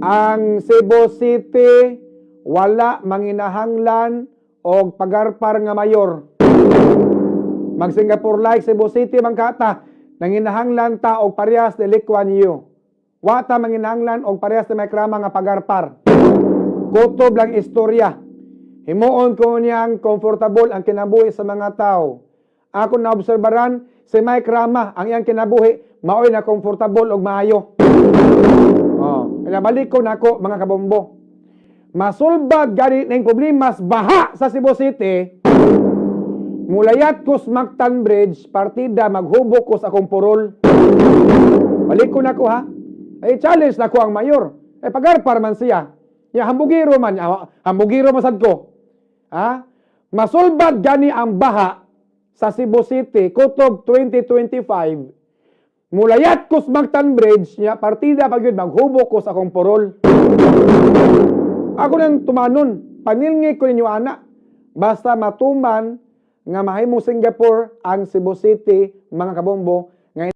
Ang Cebu City wala manginahanglan og pagarpar nga mayor. Mag Singapore like Cebu City man kata, nanginahanglan ta og parehas ni Lee Kuan Yew. Wa ta manginahanglan og parehas ni Mike Rama nga pagarpar. Kutob lang istorya. Himuon ko niyang komportable ang kinabuhi sa mga tao. Ako naobserbaran si Mike Rama, ang iyang kinabuhi maoy na komportable og maayo. Oh, kaya balik ko nako, mga kabombo. Masulbad gani ning problemas baha sa Cebu City. Mulayat ko sa Mactan Bridge, partida maghubok ko sa akong purol. Balik ko nako ha. Ay, challenge nako ang mayor. Ay, pagarpar man siya. Ya hambugiro man, ah, hambugiro man sad ko. Ha? Masulbad gani ang baha sa Cebu City kutob 2025. Mulayat ko sa Mactan Bridge, nya partida pag yun maghubok ko sa akong purol. Ako nang tumanon, panilngi ko ninyo ana. Basta matuman nga mahimong Singapore ang Cebu City, mga kabombo, nga